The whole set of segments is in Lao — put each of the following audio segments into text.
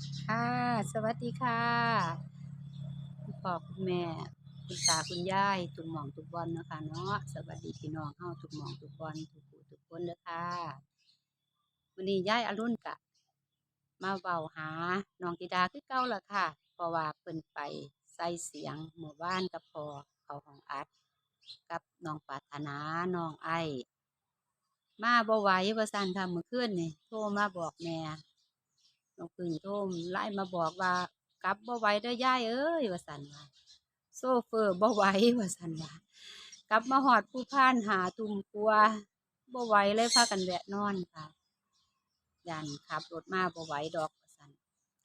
ค่ะ สวัสดีค่ะ คุณพ่อคุณแม่ คุณตาคุณยาย ทุกหม่องทุกบ่อนเนาะค่ะเนาะ สวัสดีพี่น้องเฮาทุกหม่องทุกบ่อน ทุกผู้ทุกคนเด้อค่ะ มื้อนี้ยายอรุณกะมาเว้าหาน้องธิดาคือเก่าล่ะค่ะ เพราะว่าเพิ่นไปใส่เสียงมื้อวานกับพ่อเข้าห้องอัด กับน้องปรารถนา น้องไอ้ มาบ่ไหวว่าซั่นค่ะ มื้อคืนนี่โทรมาบอกแม่ น้องปึ้งโทร ไลน์มาบอกว่า "กลับบ่ไหวเด้อยายเอ้ย" ว่าซั่นว่า "โชเฟอร์บ่ไหว" ว่าซั่นว่า กลับมาฮอดภูพานห้าทุ่มกว่า บ่ไหวเลย พากันแวะนอนค่ะ ย่านขับรถมาบ่ไหวดอกว่าซั่น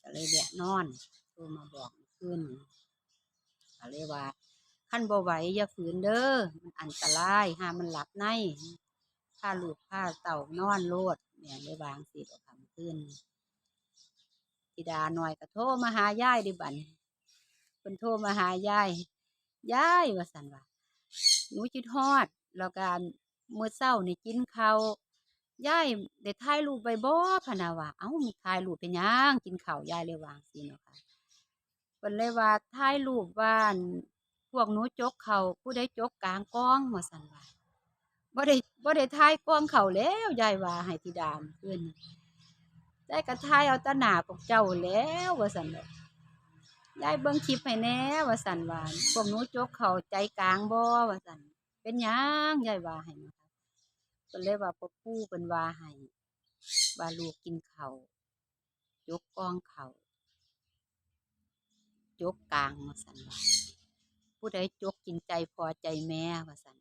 ก็เลยแวะนอน โทรมาบอกมื้อคืนนี้ ก็เลยว่า "คันบ่ไหวอย่าฝืนเด้อ มันอันตราย ห่ามันหลับใน พาลูกพาเต้านอนโลด" แม่เลยว่าจั่งซี้ดอกค่ะ มื้อคืนนี้ ธิดาน้อยก็โทรมาหายายเด้บัดนี้ เพิ่นโทรมาหายาย "ยาย" ว่าซั่นว่า "หนูคิดฮอด แล้วก็มื้อเช้านี่กินข้าว ยายได้ถ่ายรูปไว้บ่" พะนะว่า "เอ้า ถ่ายรูปเป็นหยัง กินข้าว" ยายเลยว่าจั่งซี้เนาะค่ะ เพิ่นเลยว่า "ถ่ายรูปว่า อั่น พวกหนูจกข้าว ผู้ใดจกกลางกอง" ว่าซั่นว่า "บ่ได้ บ่ได้ถ่ายกองข้าวแล้ว" ยายว่าให้ธิดามื้อคืนนี้ "ยายก็ถ่ายเอาแต่หน้าพวกเจ้าแล้ว" ว่าซั่นดอก "ยายเบิ่งคลิปให้แหน่" ว่าซั่นว่า "พวกหนูจกข้าวใจกลางบ่" ว่าซั่น "เป็นหยัง" ยายว่าให้เนาะค่ะ เพิ่นเลยว่า พ่อครูเพิ่นว่าให้ ว่าลูกกินข้าว จกกองข้าว จกกลางว่าซั่นว่า ผู้ใดจกกินใจพ่อใจแม่ว่าซั่น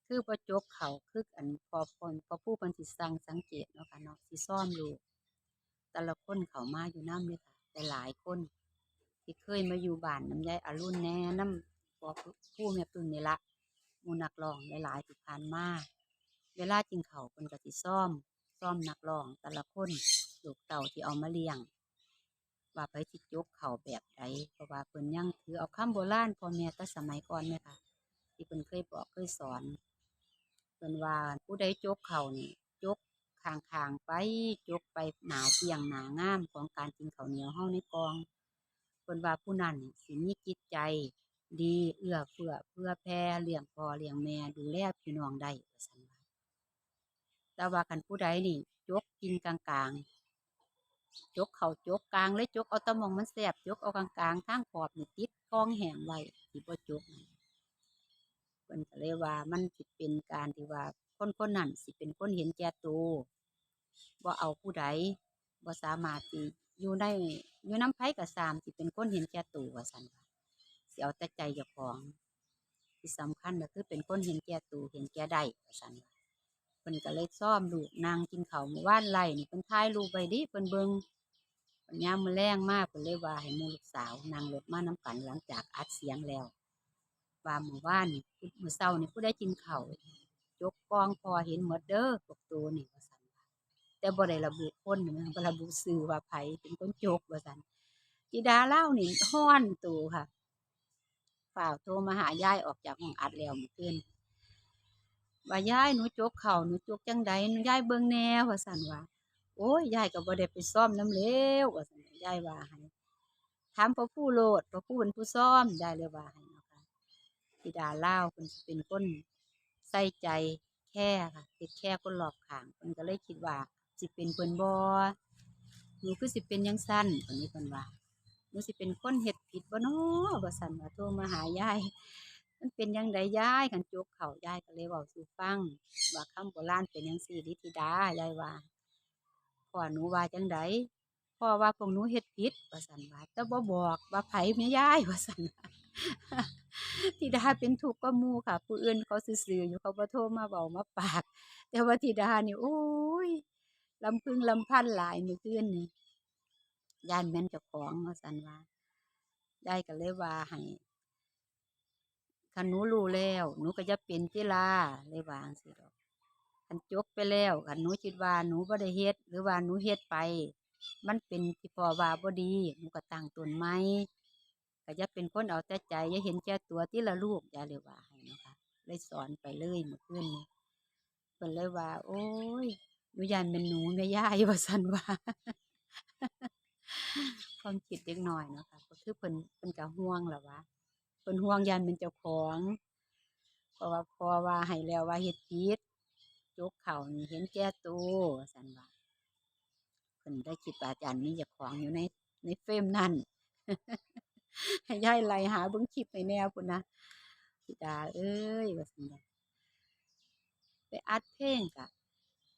คือบ่จกข้าว คืออันพ่อ พ่อ พ่อครูเพิ่นสิสั่งสังเกตเนาะค่ะเนาะ สิซ้อมลูก แต่ละคนเข้ามาอยู่นำเด้อค่ะ หลายๆคน ที่เคยมาอยู่บ้านนำยายอรุณแหน่ นำพ่อครูแม่ปึ้งนี่ละ หมู่นักร้องหลายๆที่ผ่านมา เวลากินข้าวเพิ่นก็สิซ้อม ซ้อมนักร้องแต่ละคน ลูกเต้าที่เอามาเลี้ยง ว่าไผสิจกข้าวแบบใด เพราะว่าเพิ่นยังถือเอาคำโบราณพ่อแม่แต่สมัยก่อนแม่ค่ะ ที่เพิ่นเคยบอกเคยสอน เพิ่นว่าผู้ใดจกข้าวนี่ จกข้างๆไป จกไปหน้าเตี้ยงหน้างามของการกินข้าวเหนียวเฮาในกล่อง เพิ่นว่าผู้นั้นสิมีจิตใจดี เอื้อเฟื้อเผื่อแผ่ เลี้ยงพ่อเลี้ยงแม่ ดูแลพี่น้องได้ ว่าซั่นว่า แต่ว่าคันผู้ใดนี่จกกินกลางๆ จกข้าวจกกลางเลย จกเอาแต่หม่องมันแซ่บ จกเอากลางๆ ทางขอบนี่ติดกล่องแห้งไว้ สิบ่จก เพิ่นก็เลยว่ามันสิเป็นการที่ว่าคนๆนั้นสิเป็นคนเห็นแก่โต บ่เอาผู้ใด บ่สามารถสิอยู่ใน อยู่นำไผก็ซ่าม สิเป็นคนเห็นแก่โต ว่าซั่นว่า สิเอาแต่ใจเจ้าของ ที่สำคัญก็คือเป็นคนเห็นแก่โต เห็นแก่ได้ ว่าซั่นว่า เพิ่นก็เลยซ้อมลูกนั่งกินข้าว มื้อวานไลฟ์นี่เพิ่นถ่ายรูปไว้เด้ เพิ่นเบิ่ง ยามมื้อแลงมาเพิ่นเลยว่าให้หมู่ลูกสาวนั่งรถมานำกัน หลังจากอัดเสียงแล้ว ว่ามื้อวานนี่ มื้อเช้านี่ผู้ใดกินข้าว จกกล่อง พ่อเห็นหมดเด้อพวกโตนี่ ว่าซั่นว่า แต่บ่ได้ระบุคนนะ บ่ระบุชื่อว่าไผเป็นคนจก ว่าซั่น ธิดาลาวนี่ฮ้อนโตค่ะ ฟ้าวโทรมาหายายออกจากห้องอัดแล้วมื้อคืน ว่า "ยาย หนูจกข้าว หนูจกจั่งใด ยายเบิ่งแหน่" ว่าซั่นว่า "โอ๊ย ยายก็บ่ได้ไปซ้อมนำแหล้ว" ว่าซั่น ยายว่าให้ "ถามพ่อครูโลด พ่อครูเป็นผู้ซ้อม" ยายเลยว่าให้เนาะค่ะ ธิดาลาวเพิ่นสิเป็นคนใส่ใจ แคร์ค่ะ เทคแคร์คนรอบข้าง เพิ่นก็เลยคิดว่าสิเป็นเพิ่นบ่ หนูคือสิเป็นจั่งซั้น บัดนี้เพิ่นว่า หนูสิเป็นคนเฮ็ดผิดบ่น้อ ว่าซั่นว่า โทรมาหายาย มันเป็นจั่งใดยาย คันจกข้าว ยายก็เลยเว้าสู่ฟังว่าคำโบราณเป็นจั่งซี้เด้ธิดา ยายว่า พ่อหนูว่าจั่งใด พ่อว่าพวกหนูเฮ็ดผิด ว่าซั่นว่า แต่บ่บอกว่าไผแม่ยาย ว่าซั่น ธิดาเป็นทุกข์กว่าหมู่ค่ะ ผู้อื่นเขาซื่อๆอยู่ เขาบ่โทรมาเว้ามาปาก แต่ว่าธิดานี่ โอ๊ย ลำพึงลำพันหลายมื้อคืนนี่ ย้านแม่นเจ้าของ ว่าซั่นว่า ยายก็เลยว่าให้ คันหนูรู้แล้ว หนูก็อย่าเป็นติล่า เลยว่าจั่งซี้ดอก คันจกไปแล้ว คันหนูคิดว่าหนูบ่ได้เฮ็ด หรือว่าหนูเฮ็ดไป มันเป็นที่พ่อว่าบ่ดี หนูก็ตั้งต้นใหม่ ก็อย่าเป็นคนเอาแต่ใจ อย่าเห็นแก่ตัวติล่ะลูก ยายเลยว่าให้เนาะค่ะ เลยสอนไปเลยมื้อคืนนี้ เพิ่นเลยว่า โอ๊ย หนูย้านแม่นหนูแม่ยาย ว่าซั่นว่า ເດັກນ້ອຍເນາະຄ່ະ ກໍຄືເພິ່ນ ເພິ່ນກໍຫ່ວງລະວ່າ ເພິ່ນຫ່ວງຢ້ານແມ່ນເຈົ້າຂອງ ເພາະວ່າພໍ່ວ່າໃຫ້ແລ້ວວ່າເຮັດຜິດ ຈົກເຂົ້ານີ້ເຫັນແກ່ໂຕ ວ່າຊັ້ນວ່າ. ເພິ່ນໄດ້ຄິດວ່າຢ້ານມີເຈົ້າຂອງຢູ່ໃນ ໃນເຟຣມນັ້ນ ໃຫ້ຍາຍໄລ່ຫາເບິ່ງຄລິບໃຫ້ແດ່ພຸ້ນນະ ທິດາເອີຍ ວ່າຊັ້ນດອກ. ໄປອັດເພງກະ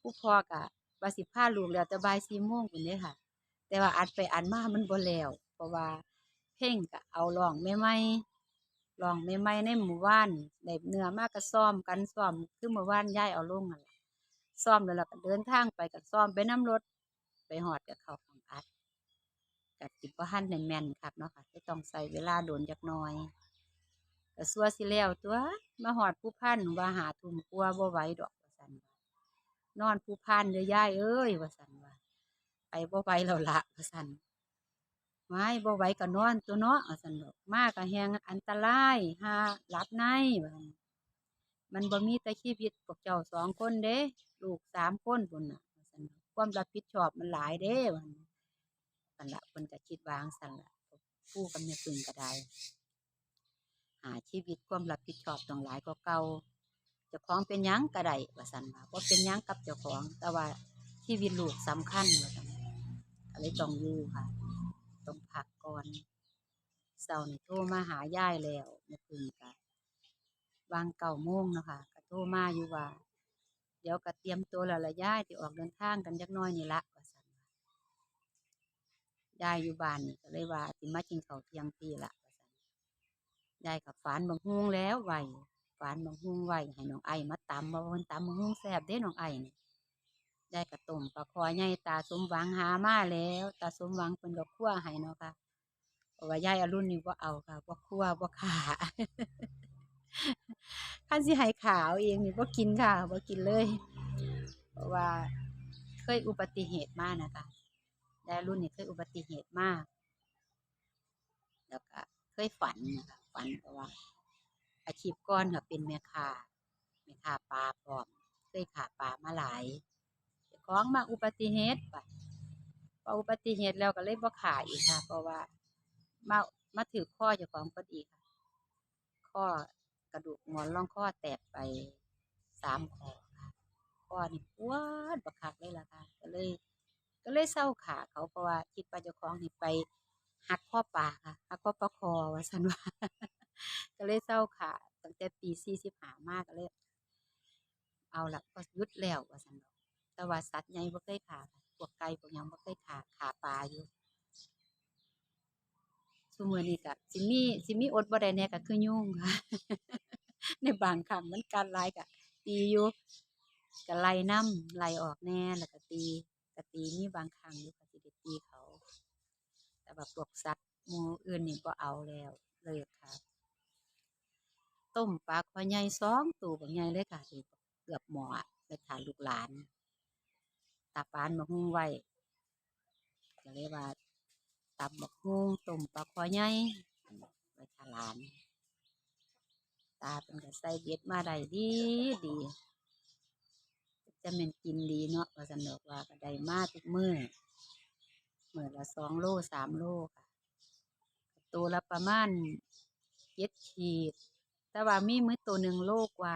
ຜູ້ພໍ່ກະວ່າຊິພາລູກແລ້ວແຕ່ບ່າຍສີ່ໂມງພຸ້ນເດ້ຄ່ະ ແຕ່ວ່າອັດໄປອັດມາມັນບໍ່ແລ້ວ ເພາະວ່າເພງກະເອົາຮ້ອງໃໝ່ໆ ຮ້ອງໃໝ່ໆໃນມື້ວານ ໄດ້ເນື້ອມາກະຊ້ອມກັນ ຊ້ອມຄືມື້ວານຍາຍເອົາລົງຫັ້ນລະ ຊ້ອມແລ້ວ ແລ້ວກະເດີນທາງໄປ ກະຊ້ອມໄປນຳລົດ ໄປຮອດກະເຂົ້າຫ້ອງອັດ ກະຊິບໍ່ທັນໄດ້ແມ່ນຄັກເນາະຄ່ະ ເລີຍຕ້ອງໃຊ້ເວລາດົນຈັກໜ່ອຍ ກະຊົ່ວຊິແລ້ວຕົວະ ມາຮອດພູພານວ່າຫ້າທຸ່ມກວ່າ ບໍ່ໄຫວດອກ ວ່າຊັ້ນວ່າ ນອນພູພານເດີ້ຍາຍເອີຍ ວ່າຊັ້ນວ່າ ໄປບໍ່ໄຫວແລ້ວລະ ວ່າຊັ້ນ. ຫວາຍ ບໍ່ໄຫວກໍນອນຕົວະເນາະ ວ່າຊັ້ນດອກ ມາກໍແຮ່ງອັນຕະລາຍ ຫາຫຼັບໃນ ວ່າຊັ້ນ. ມັນບໍ່ມີແຕ່ຊີວິດພວກເຈົ້າສອງຄົນເດ້ ລູກສາມຄົນພຸ້ນນະ ວ່າຊັ້ນດອກ ຄວາມຮັບຜິດຊອບມັນຫຼາຍເດ້ ວ່າຊັ້ນ. ນັ້ນລະ ເພິ່ນກໍຄິດວ່າຈັ່ງຊັ້ນລະ ຄູກັບແມ່ປຶ້ງກໍໄດ້ ຫາຊີວິດຄວາມຮັບຜິດຊອບຕ້ອງຫຼາຍກວ່າເກົ່າ ເຈົ້າຂອງເປັນຫຍັງກໍໄດ້ ວ່າຊັ້ນວ່າ ບໍ່ເປັນຫຍັງກັບເຈົ້າຂອງ ແຕ່ວ່າຊີວິດລູກສຳຄັນ ວ່າຊັ້ນ ກໍເລີຍຕ້ອງຢູ່ຄ່ະ ຕ້ອງພັກກ່ອນ. ເຊົ້ານີ້ໂທມາຫາຍາຍແລ້ວ ແມ່ປຶ້ງກະຫວ່າງເກົ້າໂມງເນາະຄ່ະ ກະໂທມາຢູ່ວ່າ ດຽວກະຕຽມໂຕແລ້ວລະຍາຍ ຊິອອກເດີນທາງກັນຈັກໜ່ອຍນີ້ລະ ວ່າຊັ້ນ. ຍາຍຢູ່ບ້ານນີ້ກໍເລີຍວ່າ ຊິມາກິນເຂົ້າທ່ຽງພີ້ລະ ວ່າຊັ້ນ. ຍາຍກໍຝານບັກຫຸ່ງແລ້ວໄວ້ ຝານບັກຫຸ່ງໄວ້ໃຫ້ນ້ອງໄອມາຕຳ ເພາະວ່າເພິ່ນຕຳບັກຫຸ່ງແຊບເດ້ນ້ອງໄອນີ້. ຍາຍກໍຕົ້ມປາຄໍ່ໃຫຍ່ ຕາສົມຫວັງຫາມາແລ້ວ ຕາສົມຫວັງເພິ່ນກໍຄົ່ວໃຫ້ເນາະຄ່ະ ເພາະວ່າຍາຍອະລຸນນີ້ບໍ່ເອົາຄ່ະ ບໍ່ຄົ່ວ ບໍ່ຂ້າ ຄັນຊິໃຫ້ຂ້າເອົາເອງນີ້ບໍ່ກິນຄ່ະ ບໍ່ກິນເລີຍ ເພາະວ່າເຄີຍອຸບັດຕິເຫດມານະຄ່ະ ຍາຍອະລຸນນີ້ເຄີຍອຸບັດຕິເຫດມາ ແລ້ວກະເຄີຍຝັນນະຄ່ະ ຝັນ ເພາະວ່າອາຊີບກ່ອນກໍເປັນແມ່ຄ້າ ແມ່ຄ້າປາພ້ອມ ເຄີຍຂ້າປາມາຫຼາຍ ເຈົ້າຂອງມາອຸບັດຕິເຫດ ບາດພໍອຸບັດຕິເຫດແລ້ວກໍເລີຍບໍ່ຂ້າອີກຄ່ະ ເພາະວ່າມາ ມາຖືກຄໍເຈົ້າຂອງເພິ່ນອີກຄ່ະ ຄໍ ກະດູກໝອນລອງຄໍແຕກໄປສາມຂໍ້ຄ່ະ ຄໍນີ້ປວດບັກຄັກເລີຍລະຄ່ະ ກໍເລີຍ ກໍເລີຍເຊົາຂ້າເຂົາ ເພາະວ່າຄິດວ່າເຈົ້າຂອງນີ້ໄປຫັກຄໍປາຄ່ະ ຫັກຄໍປາຄໍ່ ວ່າຊັ້ນວ່າ ກໍເລີຍເຊົາຂ້າ ຕັ້ງແຕ່ປີສີ່ສິບຫ້າມາກໍເລີຍ ເອົາລະ ກໍຢຸດແລ້ວ ວ່າຊັ້ນດອກ. ແຕ່ວ່າສັດໃຫຍ່ບໍ່ເຄີຍຂ້າ ພວກໄກ່ພວກຫຍັງບໍ່ເຄີຍຂ້າ ຂ້າປາຢູ່. ຊຸມື້ນີ້ກະຊິມີ ຊິມີອົດບໍ່ໄດ້ແດ່ກໍຄືຍຸງ ໃນບາງຄັ້ງມັນກັດຫຼາຍກະຕີຢູ່ ກະໄລ່ນຳ ໄລ່ອອກແດ່ ແລ້ວກະຕີ ກະຕີ ມີບາງຄັ້ງຢູ່ກະຊິໄດ້ຕີເຂົາ ແຕ່ວ່າພວກສັດໝູ່ອື່ນນີ້ບໍ່ເອົາແລ້ວ ເລີກຄ່ະ. ຕົ້ມປາຄໍ່ໃຫຍ່ສອງໂຕບັກໃຫຍ່ເລີຍຄ່ະ ເກືອບໝໍ້ ໄວ້ຖ້າລູກຫຼານ ຕາປານບັກຫຸ່ງໄວ້ ກໍເລີຍວ່າຕຳບັກຫຸ່ງ ຕົ້ມປາຄໍ່ໃຫຍ່ໄວ້ຖ້າຫຼານ. ຕາເພິ່ນກໍໃສ່ເບັດມາໄດ້ດີໆ ຈະແມ່ນກິນດີເນາະ ວ່າຊັ້ນດອກ ວ່າກໍໄດ້ມາທຸກມື້ ມື້ລະສອງໂລ ສາມໂລ ໂຕລະປະມານເຈັດຂີດ ແຕ່ວ່າມີມື້ໂຕໜຶ່ງໂລກວ່າ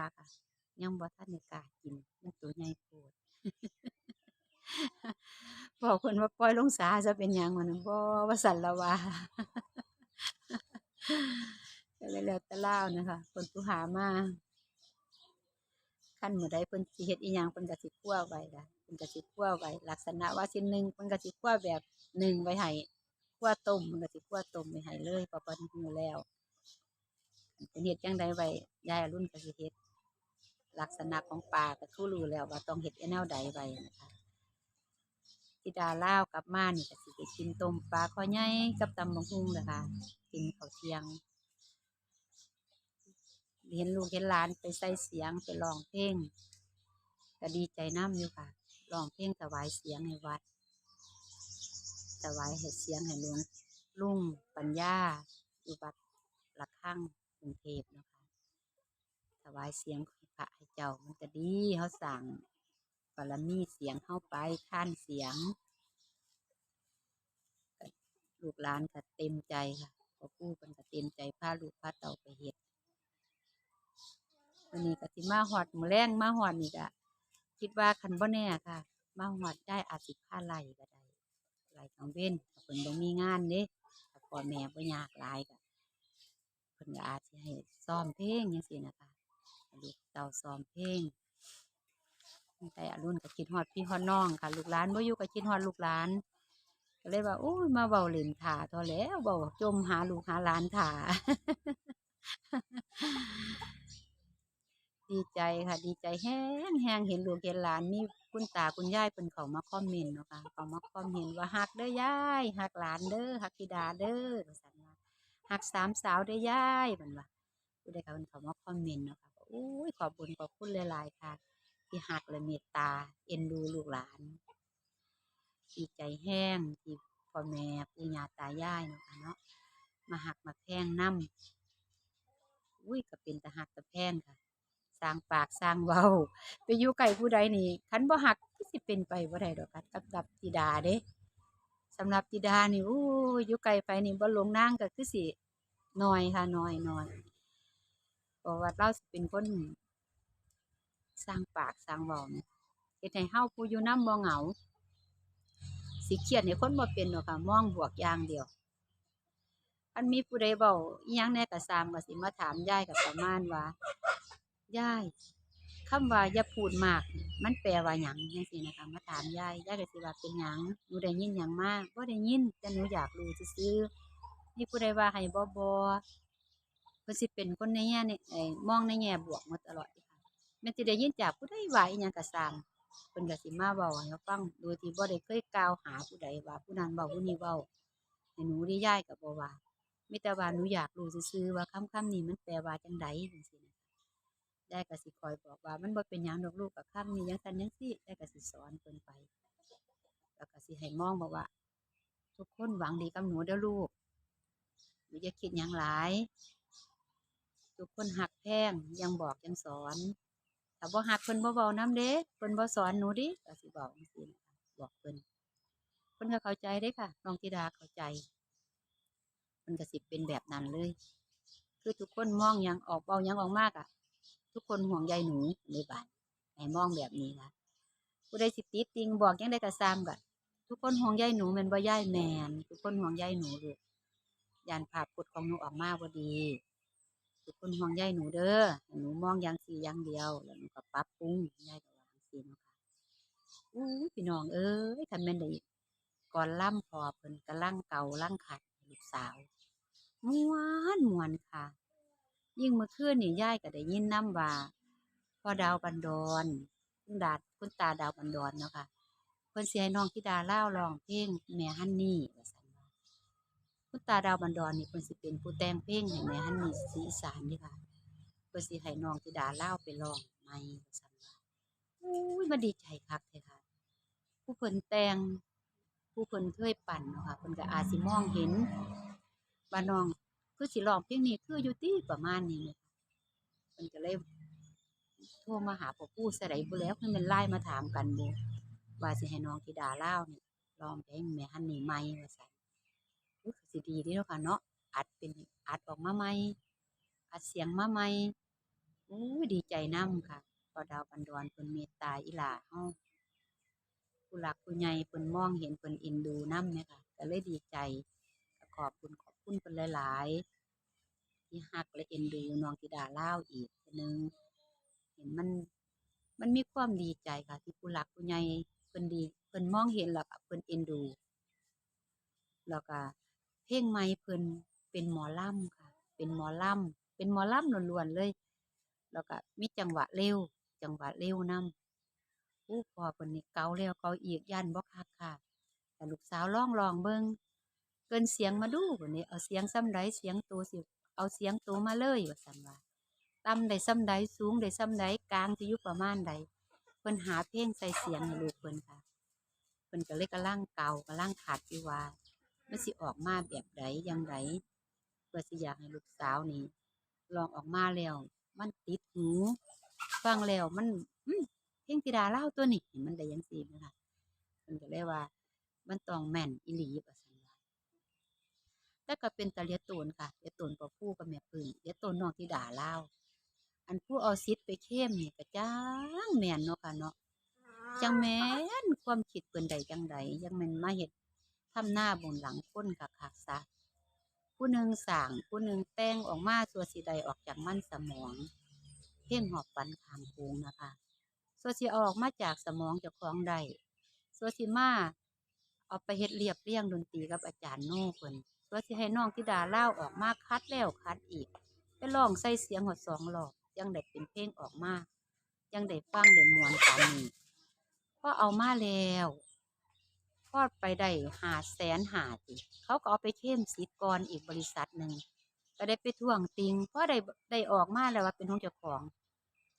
ຍັງບໍ່ທັນໄດ້ກ້າກິນ ມັນໂຕໃຫຍ່ໂພດ. ບອກເພິ່ນວ່າປ່ອຍລົງສາຊະ ເປັນຫຍັງວະນະ ບໍ່ ວ່າຊັ້ນລະວ່າ ກໍເລີຍແລ້ວແຕ່ລາວນະຄະ ເພິ່ນຜູ້ຫາມາ. ຄັນມື້ໃດເພິ່ນຊິເຮັດອີ່ຫຍັງ ເພິ່ນກໍຊິຄົວໄວ້ລະ ເພິ່ນກໍຊິຄົວໄວ້ ລັກສະນະວ່າຊິໜຶ້ງ ເພິ່ນກໍຊິຄົວແບບໜຶ້ງໄວ້ໃຫ້ ຄົວຕົ້ມ ເພິ່ນກໍຊິຄົວຕົ້ມໄວ້ໃຫ້ເລີຍ ເພາະເພິ່ນຮູ້ແລ້ວ ເພິ່ນເຮັດຈັ່ງໃດໄວ້ ຍາຍອະລຸນກໍຊິເຮັດ ລັກສະນະຂອງປາກໍຄືຮູ້ແລ້ວວ່າຕ້ອງເຮັດແນວໃດໄວ້ນະຄະ. ທິດາລາວກັບມານີ້ກໍຊິໄດ້ກິນຕົ້ມປາຄໍ່ໃຫຍ່ກັບຕຳບັກຫຸ່ງແຫຼະຄ່ະ ກິນເຂົ້າທ່ຽງ. ເຫັນລູກເຫັນຫຼານໄປໃສ່ສຽງ ໄປຮ້ອງເພງ ກໍດີໃຈນຳຢູ່ຄ່ະ ຮ້ອງເພງຖວາຍສຽງໃຫ້ວັດ ຖວາຍໃຫ້ສຽງໃຫ້ຫຼວງລຸງປັນຍາ ຢູ່ວັດລະຄັງກຸງເທບເນາະຄ່ະ ຖວາຍສຽງໃຫ້ພະໃຫ້ເຈົ້າ ມັນກໍດີ ເຮົາສ້າງ ບາລະມີສຽງເຮົາໄປ ທານສຽງ ກໍ ລູກຫຼານກໍເຕັມໃຈຄ່ະ ພໍ່ປູ່ເພິ່ນກໍເຕັມໃຈພາລູກພາເຕົ້າໄປເຮັດ. ມື້ນີ້ກໍຊິມາຮອດ ມື້ແລງມາຮອດນີ້ກໍຄິດວ່າຄັນບໍ່ແນ່ຄ່ະ ມາຮອດຍາຍອາດຊິພາໄລ່ກໍໄດ້ ໄລ່ກາງເວັນ ຖ້າເພິ່ນບໍ່ມີງານເດ້ ຖ້າພໍ່ແມ່ບໍ່ຍາກຫຼາຍກໍ ເພິ່ນກໍອາດຊິໃຫ້ຊ້ອມເພງຈັ່ງຊີ້ນະຄະ ໃຫ້ລູກເຕົ້າຊ້ອມເພງ. ແຕ່ອາລຸນກໍຄິດຮອດພີ່ຮອດນ້ອງຄ່ະ ລູກຫຼານບໍ່ຢູ່ກໍຄິດຮອດລູກຫຼານ ກໍເລີຍວ່າ ໂອ້ຍ ມາເວົ້າຫຼິ້ນຖ້າເທົ່າແລ້ວ ເວົ້າຈົ່ມຫາລູກຫາຫຼານຖ້າ. ດີໃຈຄ່ະ ດີໃຈແຮງໆ ເຫັນລູກເຫັນຫຼານ ມີຄຸນຕາຄຸນຍາຍເພິ່ນເຂົ້າມາຄອມເມັນເນາະຄ່ະ ເຂົ້າມາຄອມເມັນວ່າ ຮັກເດີຍາຍ ຮັກຫຼານເດີ ຮັກທິດາເດີ ວ່າຊັ້ນວ່າ ຮັກສາມສາວເດີຍາຍ ເພິ່ນວ່າ ຜູ້ໃດກໍເພິ່ນເຂົ້າມາຄອມເມັນເນາະຄ່ະ ໂອ້ຍ ຂອບບຸນຂອບຄຸນຫຼາຍໆ ຄ່ະ ທີ່ຮັກ ແລະ ເມດຕາເອັນດູລູກຫຼານ. ດີໃຈແຮງທີ່ພໍ່ແມ່ປູ່ຍ່າຕາຍາຍເນາະຄ່ະເນາະ ມາຮັກມາແພງນຳ. ອຸ້ຍ ກໍເປັນຕາຮັກຕາແພງຄ່ະ ສ້າງປາກສ້າງເວົ້າ ໄປຢູ່ໃກ້ຜູ້ໃດນີ້ ຄັນບໍ່ຮັກຄືຊິເປັນໄປບໍ່ໄດ້ດອກ ກັບ ກັບທິດາເດ້. ສຳລັບທິດານີ້ ໂອ້ຍ ຢູ່ໃກ້ໃຜນີ້ບໍ່ຫຼົງນາງກໍຄືຊິໜ້ອຍຄ່ະ ໜ້ອຍໆ ເພາະວ່າລາວຊິເປັນຄົນ ສ້າງປາກສ້າງເວົ້ານີ້ ເຮັດໃຫ້ເຮົາຜູ້ຢູ່ນຳບໍ່ເຫງົາ ຊິຄຽດໃຫ້ຄົນບໍ່ເປັນດອກຄ່ະ ມອງບວກຢ່າງດຽວ. ຄັນມີຜູ້ໃດເວົ້າອີ່ຫຍັງແດ່ກໍຊ່າງ ກໍຊິມາຖາມຍາຍ ກໍປະມານວ່າ ຍາຍ ຄຳວ່າຢ່າພູດມາກ ມັນແປວ່າຫຍັງ ຈັ່ງຊີ້ນະຄະ ມາຖາມຍາຍ ຍາຍກໍຊິວ່າ ເປັນຫຍັງ ໜູໄດ້ຍິນຫຍັງມາ? ບໍ່ໄດ້ຍິນ ແຕ່ໜູຢາກຮູ້ຊື່ໆ. ມີຜູ້ໃດວ່າໃຫ້ບໍ່? ບໍ່. ເພິ່ນຊິເປັນຄົນໃນແງ່ ເອີ ມອງໃນແງ່ບວກໝົດຕະຫຼອດເດ ແມ່ນຊິໄດ້ຍິນຈາກຜູ້ໃດວ່າອີ່ຫຍັງກໍຊ່າງ ເພິ່ນກໍຊິມາເວົ້າໃຫ້ເຮົາຟັງ ໂດຍທີ່ບໍ່ໄດ້ເຄີຍກ່າວຫາຜູ້ໃດວ່າຜູ້ນັ້ນເວົ້າ ຜູ້ນີ້ເວົ້າໃຫ້ໜູເດ ຍາຍກໍບໍ່ວ່າ ມີແຕ່ວ່າໜູຢາກຮູ້ຊື່ໆ ວ່າຄຳ ຄຳນີ້ມັນແປວ່າຈັ່ງໃດ ຈັ່ງຊີ້ນະ. ຍາຍກໍຊິຄອຍບອກວ່າ ມັນບໍ່ເປັນຫຍັງດອກລູກ ກໍຄຳນີ້ຈັ່ງຊັ້ນຈັ່ງຊີ້. ຍາຍກໍຊິສອນເພິ່ນໄປ ແລ້ວກໍຊິໃຫ້ມອງບອກວ່າ ທຸກຄົນຫວັງດີກັບໜູເດີລູກ ໜູຢ່າຄິດຫຍັງຫຼາຍ ທຸກຄົນຮັກແພງ ຢ່າງບອກຢ່າງສອນ ຖ້າບໍ່ຮັກເພິ່ນບໍ່ເວົ້ານຳເດ້ ເພິ່ນບໍ່ສອນໜູເດ້ ກໍຊິເວົ້າຈັ່ງຊີ້ນະ ບອກເພິ່ນ. ເພິ່ນກໍເຂົ້າໃຈເດ້ຄ່ະ ນ້ອງທິດາເຂົ້າໃຈ ເພິ່ນກໍຊິເປັນແບບນັ້ນເລີຍ ຄືທຸກຄົນມອງຫຍັງອອກ ເວົ້າຫຍັງອອກມາກະ ທຸກຄົນຫ່ວງໃຍໜູເລີຍ ບາດໃຫ້ມອງແບບນີ້ລະ ຜູ້ໃດຊິຕິຕິງບອກຈັ່ງໃດກໍຊ່າງ ກະທຸກຄົນຫ່ວງໃຍໜູແມ່ນບໍ່ຍາຍ? ແມ່ນ ທຸກຄົນຫ່ວງໃຍໜູລູກ ຢ້ານພາບພົດຂອງໜູອອກມາບໍ່ດີ ທຸກຄົນຫ່ວງໃຍໜູເດີ ໃຫ້ໜູມອງຢ່າງຊີ້ຢ່າງດຽວ ແລ້ວໜູກໍປັບປຸງ ຍາຍກໍວ່າຈັ່ງຊີ້ເນາະ. ອູ້ຍ ພີ່ນ້ອງເອີຍ ຄັນແມ່ນໄດ້ກ່ອນລຳ ພໍ່ເພິ່ນກຳລັງເກົາລັງຂັດໃຫ້ລູກສາວ ມ່ວນ ມ່ວນຄ່ະ. ຍິ່ງເມື່ອຄືນນີ້ ຍາຍກໍໄດ້ຍິນນຳວ່າ ພໍ່ດາວບັນດອນ ຄຸນດາ ຄຸນຕາດາວບັນດອນເນາະຄ່ະ ເພິ່ນຊິໃຫ້ນ້ອງທິດາລາວຮ້ອງເພງແມ່ຮັນນີ ວ່າຊັ້ນວ່າ. ຄຸນຕາດາວບັນດອນນີ້ ເພິ່ນຊິເປັນຜູ້ແຕ່ງເພງໃຫ້ແມ່ຮັນນີສີອີສານເດ້ຄ່ະ ເພິ່ນຊິໃຫ້ນ້ອງທິດາລາວໄປຮ້ອງໃໝ່ ວ່າຊັ້ນວ່າ. ໂອ້ຍ ມັນດີໃຈຄັກແທ້ຄ່ະ ຜູ້ເພິ່ນແຕ່ງ ຜູ້ເພິ່ນເຄີຍປັ້ນເນາະຄ່ະ ເພິ່ນກໍອາດຊິມອງເຫັນວ່າ ນ້ອງຄືຊິຮ້ອງເພງນີ້ຄືຢູ່ຕິ ປະມານນີ້ແຫຼະ. ເພິ່ນກໍເລີຍໂທມາຫາພໍ່ປູ່ຊະໃດບໍ່ແລ້ວ ຄືແມ່ນ LINE ມາຖາມກັນບໍ ວ່າຊິໃຫ້ນ້ອງທິດາລາວນີ້ຮ້ອງເພງແມ່ຮັນນີໃໝ່ ວ່າຊັ້ນ. ໂອ້ຍ ຄືຊິດີເດເນາະຄ່ະເນາະ ອັດເປັນ ອັດອອກມາໃໝ່ ອັດສຽງມາໃໝ່. ໂອ້ຍ ດີໃຈນຳຄ່ະ ພໍ່ດາວບັນດອນເພິ່ນເມດຕາອີ່ຫຼ້າເຮົາ ຜູ້ຫຼັກຜູ້ໃຫຍ່ເພິ່ນມອງເຫັນ ເພິ່ນເອັນດູນຳແມ່ນຄ່ະ ກໍເລີຍດີໃຈ. ກໍຂອບຄຸນ ຂອບຄຸນເພິ່ນຫຼາຍໆ ທີ່ຮັກ ແລະ ເອັນດູນ້ອງທິດາລາວອີກເທື່ອໜຶ່ງ. ເຫັນມັນ ມັນມີຄວາມດີໃຈຄ່ະ ທີ່ຜູ້ຫຼັກຜູ້ໃຫຍ່ເພິ່ນດີ ເພິ່ນມອງເຫັນ ແລ້ວກໍເພິ່ນເອັນດູ. ແລ້ວກະເພງໃໝ່ເພິ່ນເປັນໝໍລຳຄ່ະ ເປັນໝໍລຳ ເປັນໝໍລຳລ້ວນໆເລີຍ ແລ້ວກະມີຈັງຫວະເລັວ ຈັງຫວະເລັວນຳ. ໂອ້ ພໍ່ເພິ່ນນີ້ເກົາແລ້ວເກົາອີກ ຢ້ານບໍ່ຄັກຄ່ະ ໃຫ້ລູກສາວລອງຮ້ອງເບິ່ງ ເກີນສຽງມາດູ ເພິ່ນນີ້ ເອົາສຽງສ່ຳໃດ ສຽງໂຕຊິ ເອົາສຽງໂຕມາເລີຍ ວ່າຊັ້ນວ່າ ຕ່ຳໄດ້ສ່ຳໃດ ສູງໄດ້ສ່ຳໃດ ກາງຊິຢູ່ປະມານໃດ ເພິ່ນຫາເພງໃສ່ສຽງໃຫ້ລູກເພິ່ນຄ່ະ. ເພິ່ນກໍເລີຍກຳລັງເກົາ ກຳລັງຂັດຢູ່ວ່າ ມັນຊິອອກມາແບບໃດ ຢ່າງໃດ ເພື່ອຊິຢາກໃຫ້ລູກສາວນີ້ ຮ້ອງອອກມາແລ້ວມັນຕິດຫູ ຟັງແລ້ວມັນ ອືມ ເພງທິດາລາວຕົວນີ້ ໃຫ້ມັນໄດ້ຈັ່ງຊີ້ແມ່ນບໍ່. ເພິ່ນກໍເລີຍວ່າ ມັນຕ້ອງແມ່ນອີ່ຫຼີ ວ່າຊັ້ນວ່າ. ແຕ່ກໍເປັນຕາຫຼຽດຕົນຄ່ະ ຫຼຽດຕົນພໍ່ພູກັບແມ່ຜຶ່ງ ຫຼຽດຕົນນ້ອງທິດາລາວ. ອັນຜູ້ເອົາສິດໄປເຄມນີ້ກໍຈັ່ງແມ່ນເນາະຄ່ະເນາະ ຈັ່ງແມ່ນ ຄວາມຄິດເພິ່ນໄດ້ຈັ່ງໃດ ຈັ່ງແມ່ນມາເຮັດທຳນາບຸນຫຼັງຄົນຄັກໆຊະ. ຜູ້ໜຶ່ງສ້າງ ຜູ້ໜຶ່ງແຕ່ງອອກມາ ຊົ່ວຊິໄດ້ອອກຈາກມັນສະໝອງ ເພງຮອບຝັນຂ້າມໂຂງນະຄະ ຊົ່ວຊິເອົາອອກມາຈາກສະໝອງເຈົ້າຂອງໄດ້ ຊົ່ວຊິມາ ເອົາໄປເຮັດລຽບລຽງດົນຕີກັບອາຈານໂນເພິ່ນ ເພື່ອຊິໃຫ້ນ້ອງທິດາລາວອອກມາຂັດແລ້ວຂັດອີກ ໄປຮ້ອງໃສ່ສຽງຮອດສອງຮອບ ຈັ່ງໄດ້ເປັນເພງອອກມາ ຈັ່ງໄດ້ຟັງໄດ້ມ່ວນປານນີ້. ພໍເອົາມາແລ້ວ ພໍໄປໄດ້ຫ້າແສນຫ້າຕິ ເຂົາກໍເອົາໄປເຄມສິດກ່ອນອີກບໍລິສັດໜຶ່ງ ກໍໄດ້ໄປທ້ວງຕິງ ພໍໄດ້ ໄດ້ອອກມາແລ້ວວ່າເປັນຂອງເຈົ້າຂອງ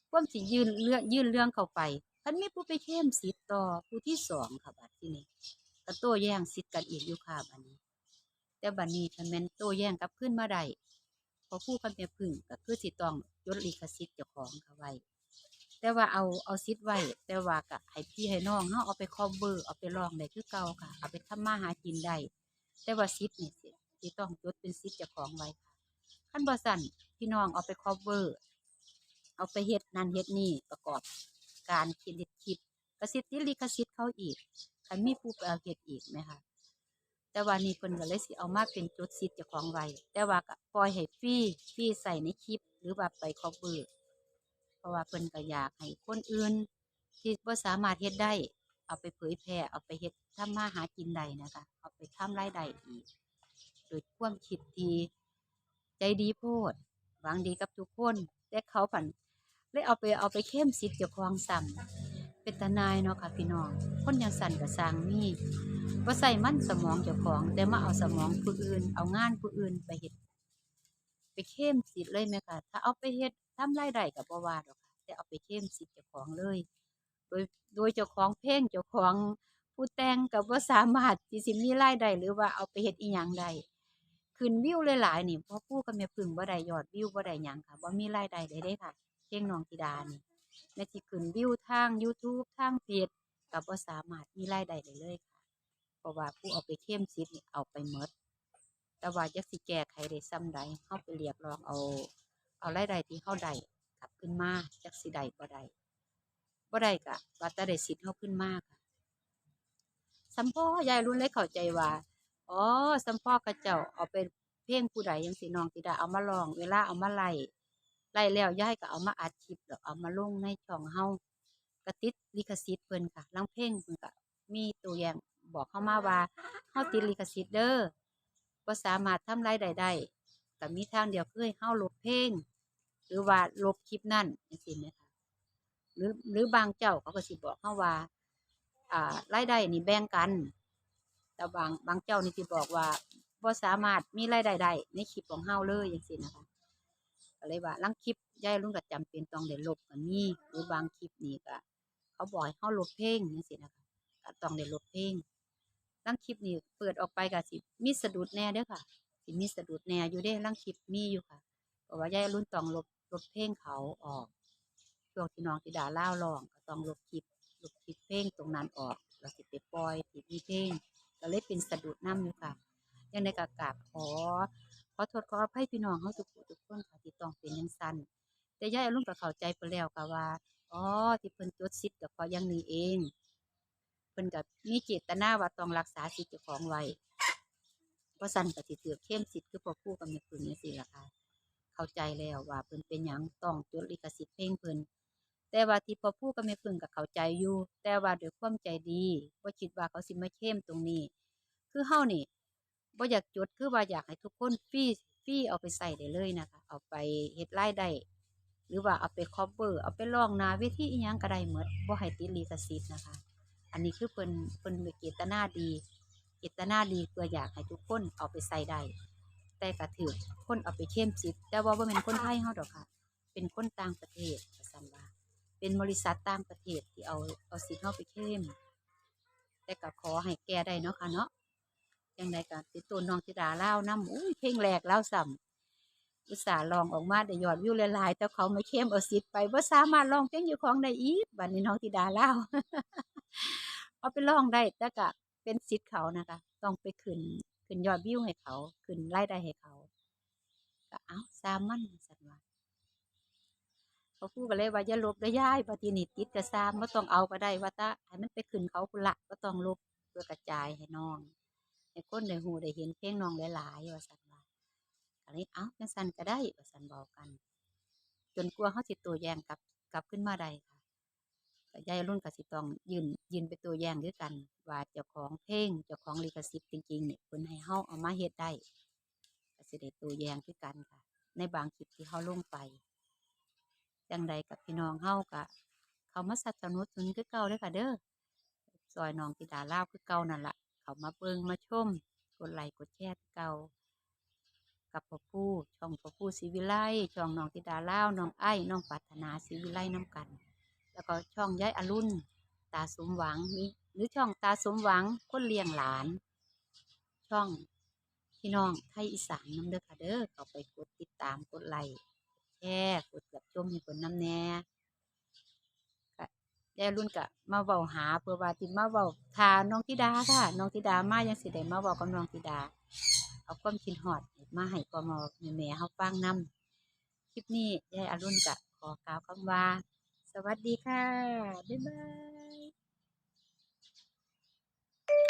ຄວາມຊິຍື່ນເລື່ອງ ຍື່ນເລື່ອງເຂົ້າໄປ ພັດມີຜູ້ໄປເຄມສິດຕໍ່ຜູ້ທີສອງຄ່ະ ບາດທີນີ້ກໍໂຕ້ແຍ່ງສິດກັນອີກຢູ່ຄ່ະບາດນີ້. ແຕ່ບາດນີ້ຄັນແມ່ນໂຕ້ແຍ່ງກັບຄືນມາໄດ້ ພໍ່ພູກັບແມ່ຜຶ່ງກໍຄືຊິຕ້ອງຈົດລິຂະສິດເຈົ້າຂອງເອົາໄວ້ ແຕ່ວ່າເອົາ ເອົາສິດໄວ້ ແຕ່ວ່າກໍໃຫ້ພີ່ໃຫ້ນ້ອງເຮົາເອົາໄປຄອບເວີ ເອົາໄປຮ້ອງໄດ້ຄືເກົ່າຄ່ະ ເອົາໄປທຳມາຫາກິນໄດ້ ແຕ່ວ່າສິດນີ້ຊິ ຊິຕ້ອງຈົດເປັນສິດເຈົ້າຂອງໄວ້ຄ່ະ. ຄັນບໍ່ຊັ້ນ ພີ່ນ້ອງເອົາໄປຄອບເວີ ເອົາໄປເຮັດນັ້ນເຮັດນີ້ ປະກອບການຄິດເຮັດຄລິບ ກໍຊິຕິດລິຂະສິດເຂົາອີກ ຄັນມີຜູ້ໄປເຮັດອີກແມ່ນບໍ່ຄະ. ແຕ່ວ່ານີ້ເພິ່ນກໍເລີຍຊິເອົາມາເປັນຈົດສິດເຈົ້າຂອງໄວ້ ແຕ່ວ່າກໍປ່ອຍໃຫ້ຟຣີ ຟຣີໃຊ້ໃນຄລິບ ຫຼືວ່າໄປຄອບເວີ ເພາະວ່າເພິ່ນກໍຢາກໃຫ້ຄົນອື່ນທີ່ບໍ່ສາມາດເຮັດໄດ້ ເອົາໄປເຜີຍແຜ່ ເອົາໄປເຮັດທຳມາຫາກິນໄດ້ນະຄະ ເອົາໄປທຳລາຍໄດ້ອີກ ໂດຍຄວາມຄິດທີ່ໃຈດີໂພດ ຫວັງດີກັບທຸກຄົນ ແຕ່ເຂົາພັດເລີຍເອົາໄປ ເອົາໄປເຄມສິດເຈົ້າຂອງຊ້ຳ ເປັນຕາໜ່າຍເນາະຄ່ະພີ່ນ້ອງ ຄົນຈັ່ງຊັ້ນກໍຊ່າງມີ ບໍ່ໃຊ້ມັນສະໝອງເຈົ້າຂອງ ແຕ່ມາເອົາສະໝອງຜູ້ອື່ນ ເອົາງານຜູ້ອື່ນໄປເຮັດ ໄປເຄມສິດເລີຍແມ່ນບໍ່ຄະ. ຖ້າເອົາໄປເຮັດທຳລາຍໄດ້ກໍບໍ່ວ່າດອກຄ່ະ ແຕ່ເອົາໄປເຄມສິດເຈົ້າຂອງເລີຍ ໂດຍ ໂດຍເຈົ້າຂອງເພງ ເຈົ້າຂອງຜູ້ແຕ່ງກໍບໍ່ສາມາດທີ່ຊິມີລາຍໄດ້ ຫຼືວ່າເອົາໄປເຮັດອີ່ຫຍັງໄດ້ ຂຶ້ນວິວຫຼາຍໆນີ້ ພໍ່ພູກັບແມ່ຜຶ່ງບໍ່ໄດ້ຍອດວິວ ບໍ່ໄດ້ຫຍັງຄ່ະ ບໍ່ມີລາຍໄດ້ເລີຍເດ້ຄ່ະ. ເພງນ້ອງທິດານີ້ ແມ່ນຊິຂຶ້ນວິວທາງຢູທູບ ທາງເພຈ ກໍບໍ່ສາມາດມີລາຍໄດ້ໄດ້ເລີຍຄ່ະ ເພາະວ່າຜູ້ເອົາໄປເຄມສິດນີ້ເອົາໄປໝົດ. ແຕ່ວ່າຈັກຊິແກ້ໄຂໄດ້ສ່ຳໃດ ເຮົາໄປຮຽກຮ້ອງເອົາ ເອົາລາຍໄດ້ທີ່ເຮົາໄດ້ກັບຄືນມາ ຈັກຊິໄດ້ບໍ່ໄດ້ ບໍ່ໄດ້ກະວ່າແຕ່ໄດ້ສິດເຮົາຄືນມາຄ່ະ. ສ່ຳພໍຍາຍລຸນເລີຍເຂົ້າໃຈວ່າ ອໍ ສ່ຳພໍເຂົາເຈົ້າເອົາໄປເພງຜູ້ໃດຈັ່ງຊີ້ ນ້ອງທິດາເອົາມາຮ້ອງ ເວລາເອົາມາໄລ ໄລແລ້ວຍາຍກໍເອົາມາອັດຄລິບ ແລ້ວເອົາມາລົງໃນຊ່ອງເຮົາ ກໍຕິດລິຂະສິດເພິ່ນຄ່ະ. ລາງເພງເພິ່ນກໍມີໂຕ້ແຍ້ງບອກເຮົາມາວ່າ ເຮົາຕິດລິຂະສິດເດີ ບໍ່ສາມາດທຳລາຍໄດ້ໄດ້ ກໍມີທາງດຽວຄືໃຫ້ເຮົາລົບເພງ ຫຼືວ່າລົບຄລິບນັ້ນຈັ່ງຊີ້ແມ່ນບໍ່ຄະ. ຫຼື ຫຼືບາງເຈົ້າເຂົາກໍຊິບອກເຮົາວ່າ ອ່າ ລາຍໄດ້ນີ້ແບ່ງກັນ ແຕ່ບາງ ບາງເຈົ້ານີ້ຊິບອກວ່າບໍ່ສາມາດມີລາຍໄດ້ໄດ້ໃນຄລິບຂອງເຮົາເລີຍຈັ່ງຊີ້ນະຄະ. ກໍເລີຍວ່າລາງຄລິບຍາຍລຸນກໍຈຳເປັນຕ້ອງໄດ້ລົບກໍມີ ຫຼືບາງຄລິບນີ້ກໍ ເຂົາບອກໃຫ້ເຮົາລົບເພງຈັ່ງຊີ້ນະຄະ ກໍຕ້ອງໄດ້ລົບເພງ. ລາງຄລິບນີ້ເປີດອອກໄປກໍຊິມີສະດຸດແດ່ເດີຄ່ະ ຊິມີສະດຸດແດ່ຢູ່ເດ້ ລາງຄລິບມີຢູ່ຄ່ະ ເພາະວ່າຍາຍລຸນຕ້ອງລົບ ລົບເພງເຂົາອອກ ຊ່ວງທີ່ນ້ອງທິດາລາວຮ້ອງ ກໍຕ້ອງລົບຄລິບ ລົບຄລິບເພງຕົງນັ້ນອອກ ແລ້ວຊິໄປປ່ອຍທີ່ມີເພງ ກໍເລີຍເປັນສະດຸດນຳຢູ່ຄ່ະ. ຈັ່ງໃດກໍກາບຂໍ ຂໍໂທດຂໍອະໄພພີ່ນ້ອງເຮົາທຸກຜູ້ທຸກຄົນຄ່ະ ທີ່ຕ້ອງເປັນຈັ່ງຊັ້ນ. ແຕ່ຍາຍອະລຸນກໍເຂົ້າໃຈເພິ່ນແລ້ວ ກໍວ່າ ອໍ ທີ່ເພິ່ນຈົດສິດກໍເພາະຢ່າງນີ້ເອງ ເພິ່ນກໍມີເຈດຕະນາວ່າຕ້ອງຮັກສາສິດເຈົ້າຂອງໄວ້ ບໍ່ຊັ້ນກໍຊິຖືກເຄມສິດຄືພໍ່ພູກັບແມ່ຜຶ່ງຈັ່ງຊີ້ລະຄ່ະ. ເຂົ້າໃຈແລ້ວວ່າເພິ່ນເປັນຫຍັງຕ້ອງຈົດລິຂະສິດເພງເພິ່ນ ແຕ່ວ່າທີ່ພໍ່ພູກັບແມ່ຜຶ່ງກໍເຂົ້າໃຈຢູ່ ແຕ່ວ່າດ້ວຍຄວາມໃຈດີ ບໍ່ຄິດວ່າເຂົາຊິມາເຄມຕົງນີ້ ຄືເຮົານີ້ ບໍ່ຢາກຈົດ ຄືວ່າຢາກໃຫ້ທຸກຄົນຟຣີ ຟຣີເອົາໄປໃຊ້ໄດ້ເລີຍນະຄະ ເອົາໄປເຮັດລາຍໄດ້ ຫຼືວ່າເອົາໄປຄອບເວີ ເອົາໄປຮ້ອງໜ້າເວທີອີ່ຫຍັງກໍໄດ້ໝົດ ບໍ່ໃຫ້ຕິດລິຂະສິດນະຄະ. ອັນນີ້ຄືເພິ່ນ ເພິ່ນມີເຈດຕະນາດີ ເຈດຕະນາດີເພື່ອຢາກໃຫ້ທຸກຄົນເອົາໄປໃຊ້ໄດ້ ແຕ່ກໍຖືກຄົນເອົາໄປເຄມສິດ ແຕ່ວ່າບໍ່ແມ່ນຄົນໄທເຮົາດອກຄ່ະ ເປັນຄົນຕ່າງປະເທດ ວ່າຊັ້ນວ່າ ເປັນບໍລິສັດຕ່າງປະເທດທີ່ເອົາ ເອົາສິດເຮົາໄປເຄມ ແຕ່ກໍຂໍໃຫ້ແກ້ໄດ້ເນາະຄ່ະເນາະ. ຈັ່ງໃດກໍຕິດໂຕນ້ອງທິດາລາວນຳ ໂອ້ຍ ເພງແລກລາວຊ້ຳ ອຸດສ່າຮ້ອງອອກມາໄດ້ຍອດວິວຫຼາຍໆ ແຕ່ເຂົາມາເຄມເອົາສິດໄປ ບໍ່ສາມາດຮ້ອງເພງເຈົ້າຂອງໄດ້ອີກ. ບາດນີ້ນ້ອງທິດາລາວ ເອົາໄປຮ້ອງໄດ້ ແຕ່ກໍເປັນສິດເຂົານະຄະ ຕ້ອງໄປຂຶ້ນ ຂຶ້ນຍອດວິວໃຫ້ເຂົາ ຂຶ້ນລາຍໄດ້ໃຫ້ເຂົາ ກໍເອົາ ຊ່າງມັນ ວ່າຊັ້ນວ່າ. ພໍ່ຄູກໍເລີຍວ່າ ຢ່າລົບເດີຍາຍ ບັດທີນີ້ຕິດກໍຊ່າງ ບໍ່ຕ້ອງເອົາກໍໄດ້ ວ່າແຕ່ໃຫ້ມັນໄປຂຶ້ນເຂົາພຸ້ນລະ ບໍ່ຕ້ອງລົບ ເພື່ອກະຈາຍໃຫ້ນ້ອງ ໃຫ້ຄົນໄດ້ຮູ້ໄດ້ເຫັນເພງນ້ອງຫຼາຍໆ ວ່າຊັ້ນວ່າ. ກໍເລີຍ ເອົາ ຈັ່ງຊັ້ນກໍໄດ້ ວ່າຊັ້ນ ເວົ້າກັນ ຈົນກວ່າເຮົາຊິໂຕ້ແຍ້ງກັບ ກັບຄືນມາໄດ້. ກໍຍາຍອະລຸນກໍຊິຕ້ອງຍື່ນ ຍື່ນເປັນໂຕ້ແຍ້ງຄືກັນ ວ່າເຈົ້າຂອງເພງ ເຈົ້າຂອງລິຂະສິດຈິງໆນີ້ ເພິ່ນໃຫ້ເຮົາເອົາມາເຮັດໄດ້ ກໍຊິໄດ້ໂຕ້ແຍ້ງຄືກັນ ໃນບາງຄລິບທີ່ເຮົາລົງໄປ. ຈັ່ງໃດກໍພີ່ນ້ອງເຮົາກໍເຂົ້າມາສະໜັບສະໜູນຄືເກົ່າເດີຄ່ະເດີ ຊ່ອຍນ້ອງທິດາລາວຄືເກົ່ານັ້ນລະ ເຂົ້າມາເບິ່ງມາຊົມ ກົດໄລກົດແຊຄືເກົ່າ ກັບພໍ່ພູ ຊ່ອງພໍ່ພູ ສີວິໄລ ຊ່ອງນ້ອງທິດາລາວ ນ້ອງໄອ ນ້ອງປາດຖະໜາ ສີວິໄລນຳກັນ ແລ້ວກໍຊ່ອງຍາຍອະລຸນ ຕາສົມຫວັງ ຫຼື ຫຼື ຊ່ອງຕາສົມຫວັງ ຄົນລ້ຽງຫຼານ ຊ່ອງພີ່ນ້ອງໄທອີສານນຳເດີຄ່ະເດີ ເຂົ້າໄປກົດຕິດຕາມ ກົດໄລ ກົດແຊ ກົດຮັບຊົມໃຫ້ເພິ່ນນຳແດ່. ກະ ຍາຍອະລຸນກະມາເວົ້າຫາ ເພື່ອວ່າຊິມາເວົ້າຖ້ານ້ອງທິດາຄ່ະ ນ້ອງທິດາມາ ຍັງຊິໄດ້ມາເວົ້າກັບນ້ອງທິດາ ເອົາຄວາມຄິດຮອດມາໃຫ້ພໍ່ມາແມ່ເຮົາຟັງນຳ. ຄລິບນີ້ຍາຍອະລຸນກະຂໍກ່າວຄຳວ່າ ສະຫວັດດີຄ່ະ ບາຍບາຍ.